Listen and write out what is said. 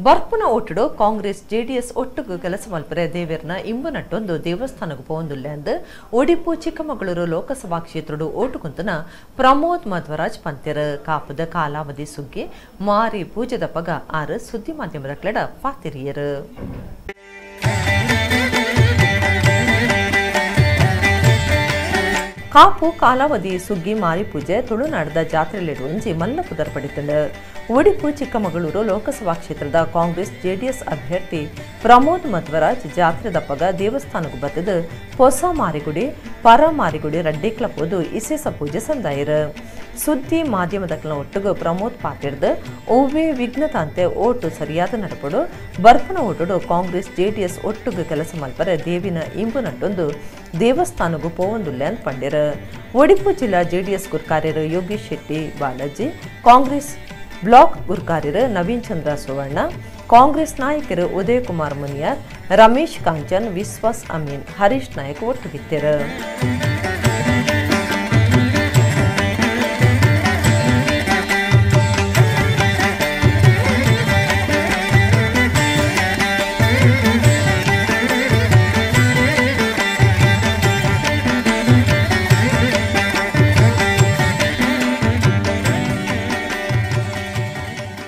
ಬರ್ಪುನ ಓಟುಡು Congress JDS ಒಟ್ಟುಗು ಕೆಲಸ ಮಲ್ಪರೆ ದೇವೆರ್ನ ಇಂಬು ನಟ್ಟೊಂದು ದೇವಸ್ಥಾನಗ್ ಪೋವೊಂದುಲ್ಲೆ ಒಡಿಪು ಚಿಕ್ಕಮಗಳೂರು ಲೋಕಸಭಾ ಕ್ಷೇತ್ರಡು ಓಟುಕುಂತುನ ಪ್ರಮೋದ್ ಮಧ್ವರಾಜ್ ಪಂತೆರ್. ಕಾಪುದ ಕಾಲಾವಧಿ ಸುಗ್ಗಿ ಮಾರಿ ಪೂಜೆದ ಪಗ ಆರು ಸುದ್ದಿ ಮಾಧ್ಯಮದ ಕ್ಲೆಡ ಪಾತೆರಿಯೆರ್. ಕಾಪು ಕಾಲಾವಧಿ ಸುಗ್ಗಿ ಮಾರಿ ಪೂಜೆ ತುಳುನಾಡದ ಜಾತ್ರೆಲಿಡು ಒಂಜಿ ಮಲ್ಲ ಪುದರ್ ಪಡಿತುಂಡು. ಒಡಿಪು ಚಿಕ್ಕಮಗಳೂರು ಲೋಕಸಭಾ ಕ್ಷೇತ್ರದ ಕಾಂಗ್ರೆಸ್ ಜೆಡಿಎಸ್ ಅಭ್ಯರ್ಥಿ ಪ್ರಮೋದ್ ಮಧ್ವರಾಜ್ ಜಾತ್ರೆದ ಪಗ ದೇವಸ್ಥಾನಕ್ಕೆ ಬತ್ತದು ಪೊಸ ಮಾರಿಗುಡಿ ಪರ ಮಾರಿಗುಡಿ ರಡ್ಡೇಕ್ಲ ಪೋದು ಇಸೇಸ ಪೂಜೆ ಸಂದಾಯರು. ಸುದ್ದಿ ಮಾಧ್ಯಮದಕ್ಲ ಒಟ್ಟುಗು ಪ್ರಮೋದ್ ಪಾತಿರ್ದು ಒವ್ವೇ ವಿಘ್ನತಾಂತೆ ಓಟು ಸರಿಯಾದ ನಡಪಡು ಬರ್ಪನ ಓಟುಡು ಕಾಂಗ್ರೆಸ್ ಜೆಡಿಎಸ್ ಒಟ್ಟುಗು ಕೆಲಸ ಮಲ್ಪರೆ ದೇವಿನ ಇಂಬು ನಟ್ಟೊಂದು ದೇವಸ್ಥಾನಗೂ ಪೋವೊಂದುಲ್ಲೆ ಅಂತ ಪಂಡಿರು. ಒಡಿಪು ಜಿಲ್ಲಾ ಜೆಡಿಎಸ್ ಗುರ್ಕಾರ್ಯರು ಯೋಗೇಶ್ ಶೆಟ್ಟಿ ಬಾಲಾಜಿ, ಕಾಂಗ್ರೆಸ್ ಬ್ಲಾಕ್ ಗುರ್ಕಾರ್ಯರು ನವೀನ್ ಚಂದ್ರ ಸುವರ್ಣ, ಕಾಂಗ್ರೆಸ್ ನಾಯಕರು ಉದಯಕುಮಾರ್ ಮುನಿಯಾರ್, ರಮೇಶ್ ಕಾಂಚನ್, ವಿಶ್ವಾಸ್ ಅಮೀನ್, ಹರೀಶ್ ನಾಯಕ್ ಒಟ್ಟುಗಿದ್ದರು.